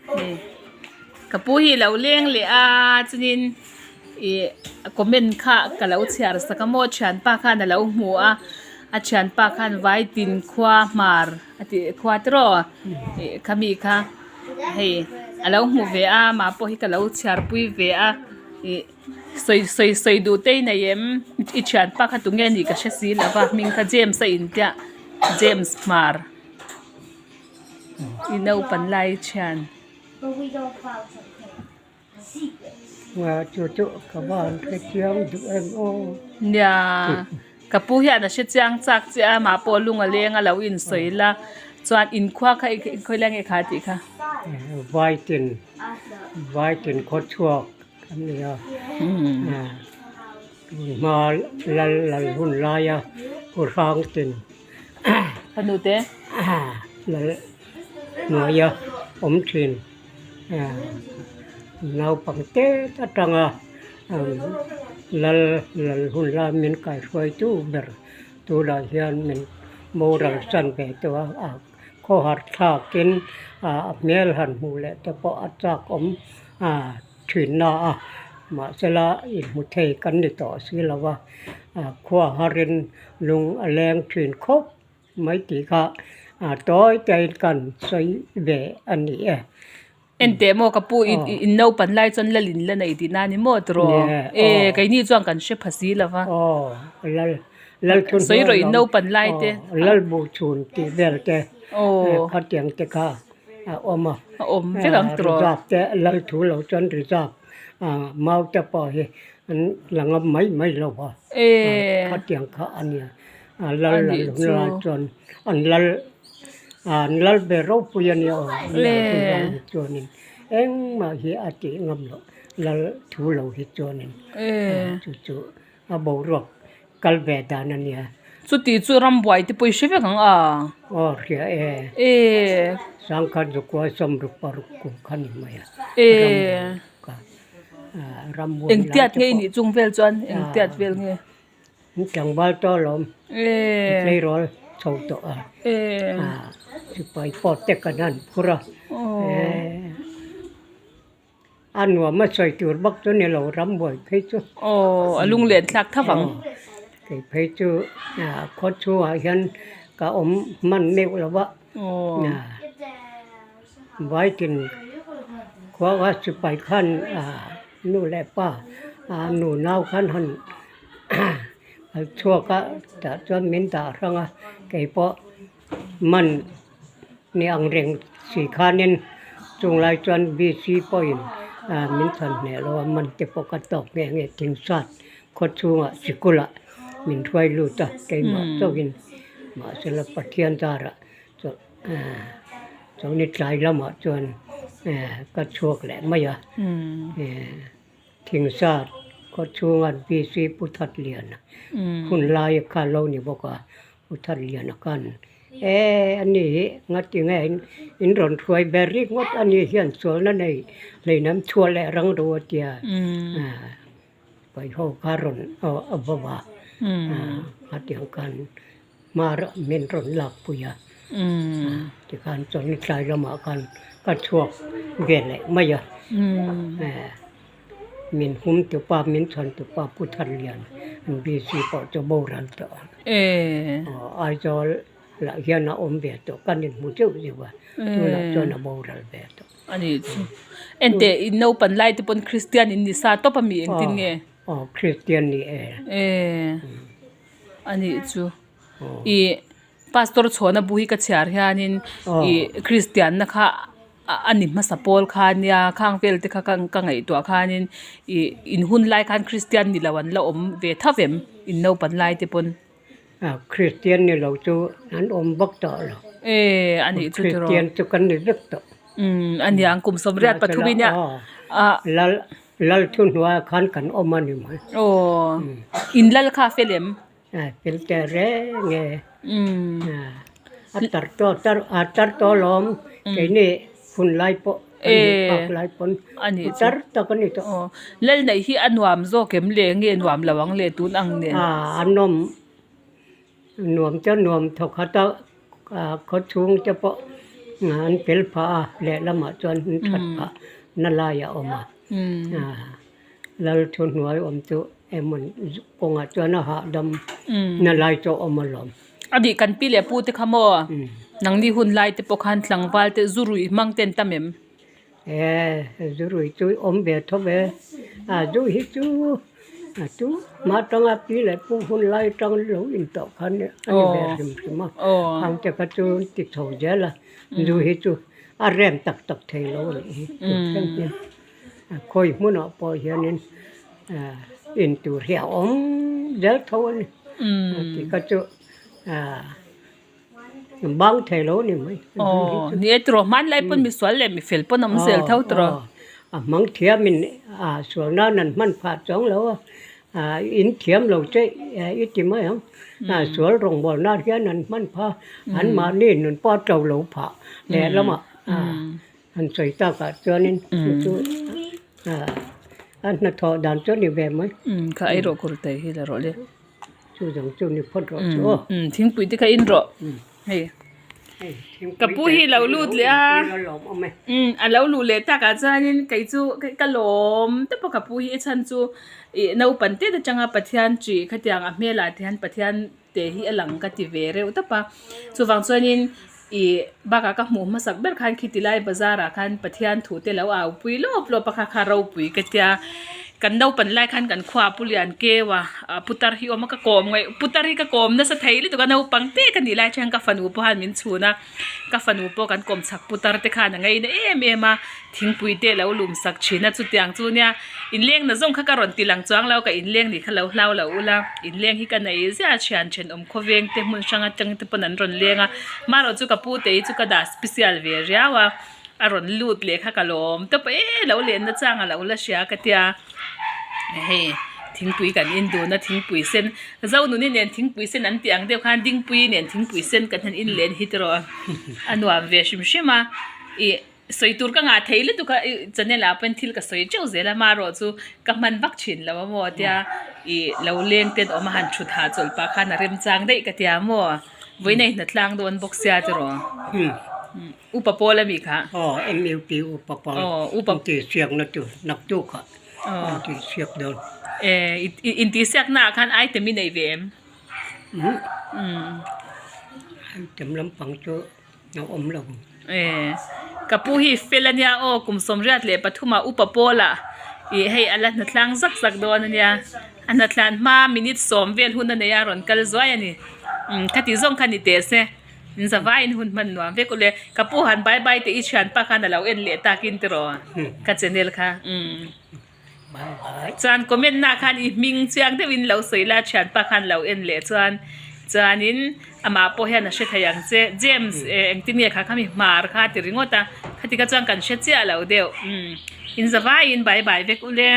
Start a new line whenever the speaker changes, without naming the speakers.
Hei ka pu hi lo leng leh a chuanin ih comment kha ka lo chhiar sak a maw thianpa khan a lo hmu a a thianpa khan vai tin khua hmar a tih khua te rawh ih khami kha hei a lo hmu ve a amah pawh hi ka lo chhiar pui ve a ih sawi sawi sawi duh te i nei em i thianpa kha tunge nih ka hre si lo va hming kha James a intiah James hmar. I naupan lai thian.
Chu chu ka van hre chiang duh em aw.
Nia, ka pu hian a hre chiang chak che a, mah pawh lung a leng a lo insawi la, chuan inkhua kha i khawi lai nge kha tih kha.
Vaitin, Vaitin khawchhuak an ni a. Hma lal lal hun laia Pu Hrangtin.
Fanu te.
Lal hnuaia awm thin naupang te atanga lal lal hun lai min kaihruaitu ber tunah hian min boral san ve tawh a, khawhar thlakin a hmel han hmuh leh te pawh a chak awm thinna a, mahsela inhmu thei kan ni tawh si lo va, khua harin lung a leng thin khawp mai tih kha tawi taiin kan sawi ve a ni e.
Enteh maw ka pu in naupan lai chuan lal in la nei tih na ni maw tiraw? E keini chuan kan hre pha si lo va.
Aw lal lal thun
sawi rawh in naupan lai te.
Lal buh chhun tih vel te khatiang te kha. a awm a,
a awm vek ang tiraw?
Reserve te lal thu lo chuan reserve mau te pawh hi an la ngam mai mai lo va, khatiang kha a nia, lal lal hun lai chuan an lal an lal ve ropui a nia aw, an lal hun lai hi chuanin engmah hi a tih ngam loh lal thu lo hi chuanin chu chu A boruak kal ve dan a nia.
Chuti chu rambuai te pawh i hre vek ang a?
Aw hria e.
E.
Sangkhat zukua sawmruk paruk kum kha ni mai a.
E.
Rambuai ka rambuai lai te pawh.
Engtiat nge i nih chung vel chuan engtiat vel nge?
Tlangval tawh alawm.
E.
Tleirawl chho tawh a.
E.
Sipai pawh te kan han phur a.
Aw.
E. A nuam a sawi tur bawk chu ni lo rambuai phei chu.
Aw, a lunglen thlak tha vang.
Kei phei chu khaw chhungah hian ka awm hman meuh lo va.
Aw.
Vaitin khua kha sipai khan nu leh pa nu nau khan han chhuak a tah chuan min dah hrang a kei pawh man. Ni ang reng si khanin chung lai chuan BC pawhin min chhan hneh lo a, man te pawh ka tawk nghe nghe Thingsat khaw chhungah sikulah min hruai lut a, keimah chauhin mahsela Pathian zarah chawlhni tlai lamah chuan ka chhuak leh mai a. Thingsat khaw chhunga BC Pu Thatliana hun lai kha lo ni bawk a, Pu Thatliana khan E, a ni hi ngati nge in rawn hruai ber rik ngawt a ni hian sualna nei hleinam chhuah leh rang ro a tia. Paiho kha rawn a va va khatiang khan hma min rawn lakpui a. Tikhan chuan tlai lamah khan ka chhuak ve leh mai a. Min hum tu pa, min chhan tu pa Pu Thanlian an BC pawh chu boral tawh a. Aizawl lah hian a awm ve tawh, kan inhmu zeuh zeuh a, tunah chuan a boral ve tawh.
A nih chu. Enteh, in naupan lai te pawn Kristian in ni sa tawp a mi engtin nge?
Aw, Kristian ni e.
E, a nih chu. I Pastor chhuahna bu hi ka chhiar hianin i Kristianna kha a ni hmasa pawl kha nia khang vel te kha ka ngaihtuah khanin ih in hun lai khan Kristian ni lo an la awm ve tho em in naupan lai te pawn.
Kristian ni lo chu an awm vak tawh lo.
E a nih chu tiraw.
Kristian chu kan ni vek tawh.
Umm a niang kum sawmriat pathum in nia.
Lal lal thu hnuaiah khan kan awm a ni mai.
Aw in lal kha fel em?
Fel teh reng e. A tar tawh tar a tar tawh alawm keini hun lai pawh kan hmuh phak lai pawn a tar tak a ni tawh.
Aw lal neih hi a nuam zawk em le nge nuam lo ang le tun ang nen.
A nawm nuam te nuam thawk khat a khaw chhung te pawh. An fel phah a, lehlamah chuan an that phah na lai a awm a. Lal thu hnuai awm chu emaw kawngah chuan a hahdam na lai chu a awm alawm.
A nih kan pi leh pu te kha maw? Nangni hun lai te pawh khan tlangval te zu ruih hmang ten tam em?
E, zu rui chu awm ve tho ve. A zu hi chu a chu hma tanga pi leh pu hun lai tang lo in tawh khan a ni ve hrim hrim a. Ang te kha chu ti chho zel a, zu hi chu a rem tak tak thei lo a nih hi tun thleng hian. Khawi hmunah pawh hianin in tur hi a awm zel tho a ni. Tih kha chu Bang thei lo ni mai.
Aw, ni e tiraw, hmanlai pawn mi sual leh mi fel pawn a awm zel tho tiraw.
A hmang thiamin a sual nan an hman phah chuang lo a, in thiam lo che i ti mai ang. Sual rawngbawlna nan hian an hman phah a, anmahni nun pawh a to lo phah lehlamah han sawi takah chuanin chu chu a hnathawh dan chu a ni ve mai.
Kha ei rawh kawr te hi la rawh le.
Chu zawng chu ni phawt rawh chu aw.
Umm thingpui te kha in rawh hei ka pu hi lo lut leh a umm a lo luh leh takah chuanin kei chu ka lawm tawp a ka pu hi a chhan chu ih naupang te atanga Pathian ṭih khatiang a hmelah te hian Pathian te hi a lang ka ti ve reuh tawp a chuvang chuanin ih bakah ka hmuh hmasak ber khan khiti lai bazar ah khan Pathian thu te lo au pui lawp lawp a kha kha ropui ka tia kan naupang lai khan kan khua pu lian keu a ah putar hi awm a ka kawm ngaih putar hi ka kawm nasa thei lutuk a naupang te ka nih lai thian ka fanu pawh khan min chhun a ka fanu pawh kan kawm chak putar te khan a ngaina em em a thingpui te a lo lum sak thin a chutiang chu nia inleng na zawng kha ka rawn ti lang chuang lo ka inleng nih kha lo hlau lo ula inleng hi ka nei ziah a thian thenawm khawveng te hmun hrang atang te pawn an rawn leng a marawh chu ka pu te hi chu ka dah special ve riau a a rawn lut leh kha ka lawm tawp e lo lenna chang a lo la hria ka tia hei thingpui kan in dun a thingpui sen zonuni nen thingpui sen an tih ang deuh khan dingpui nen thingpui sen kan han in leh a ni hi tiraw a nuam ve hrim hrim a ih. Sawi tur ka ngah thei lutuk a, i channel ah pawhin thil ka sawi teuh zel a, marawh chu ka hman vak thin lo a maw tia i lo leng ten awm a han thut hah chawlh pah khan a remchang daih ka tia maw, vawiin a inhna tlang dawn bawk sia tiraw Upa Pawl a mi kha.
Aw MUP Upa Pawl intihsiakna tur naktuk ah intihsiak dawn.
E intihsiakna ah khan item i nei ve em?
Item lampang chu. A awm lo.
E, ka pu hi fel a nia aw, kum 83 ah upa pawl ah ih hei a la hnatlang zak zak dawn a nia, a hnatlan hma minute sawm vel hun a nei a rawn kal zuai a ni, umm khati zawng kha ni teh se, in zavaiin hun hman nuam vek ule, ka pu han bye bye teh i thianpa khan a lo en leh takin tiraw ka channel kha umm. Chuan comment na khan i hming chiang deuhin lo sawi la thianpa khan lo en leh chuan chuanin amah pawh hian a hre thei ang che James eh engtin nge kha khami hmar kha ti ringawt a khati kha chuan kan hre chiah lo deuh umm in zavaiin bye bye vek ule.